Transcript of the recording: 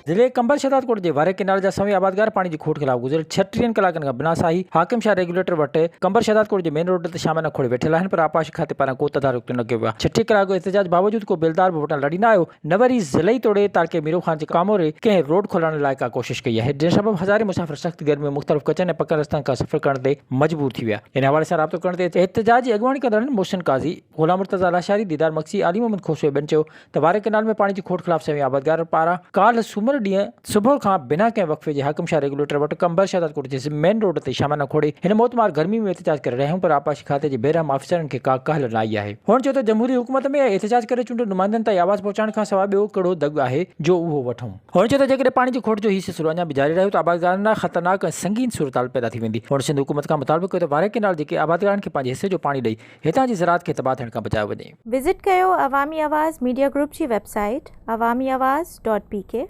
ضلعي قمبر شهدادڪوٽ جي واري ڪئنال جا سوين آبادگار پاڻي جي کوٽ خلاف گذريل ڇٽيهن ڪلاڪن کان بنا ساهي حاڪم شاهه ريگيوليٽر وٽ قمبر شهدادڪوٽ جي مين روڊ تي شاميانا کوڙي ويٺل آهن پر آبپاشي کاتي پاران ڪو تدارڪ نه ڪيو ويو آهي. 36 ڪلاڪ جو احتجاج باوجود ڪو بيلدار به وٽان لڙي نه آيو نه وري ضلعي توڙي تعلقي ميرو خان جي ڪاموري ڪنهن روڊ کولائڻ لاء ڪا ڪوشش ڪئي آهي جنهن سبب هزارين مسافر سخت گرمي ۾ مختلف ڪچن ۽ پڪن رستن کان سفر ڪرڻ تي مجبور ٿي ويا. ان حوالي سان رابطو ڪرڻ تي احتجاج جي اڳواڻي ڪندڙن محسن قاضي، غلام مرتضيٰ لاشاري، ديدار مگسي، علي محمد کوسو ۽ ٻين چيو ته واري ڪئنال ۾ پاڻي جي کوٽ خلاف سوين آبادگارن پاران ڪالهه سومر ڏينهن صبح کان بنا ڪنهن وقفي جي حاڪم شاهه ريگيوليٽر وٽ قمبر شهدادڪوٽ جي مين روڊ تي شامانا کوڙي هن موتمار گرمي ۾ احتجاج ڪري رهيا آهيون پر آبپاشي کاتي جي بيرحم آفيسرن کي ڪا ڪهل نه آئي آهي. هن چيو ته جمهوري حڪومت ۾ احتجاج ڪري چونڊيل نمائندن تائين آواز پهچائڻ کان سواء ٻيو ڪهڙو دڳ آهي جو اهو وٺون. هن چيو ته جيڪڏهن پاڻي جي کوٽ جو هي سلسلو اڃا به جاري رهيو ته آبادگارن لاء خطرناڪ ۽ سنگين صورتحال پيدا ٿي ويندي. هن سنڌ حڪومت کان مطالبو ڪيو ته واري ڪئنال جي آبادگارن کي پنهنجي حصي جو پاڻي ڏئي هتان جي زراعت کي تباهه ٿيڻ کان بچايو وڃي. وزٽ ڪيو عوامي آواز ميڊيا گروپ جي website Awami Awaz dot P K.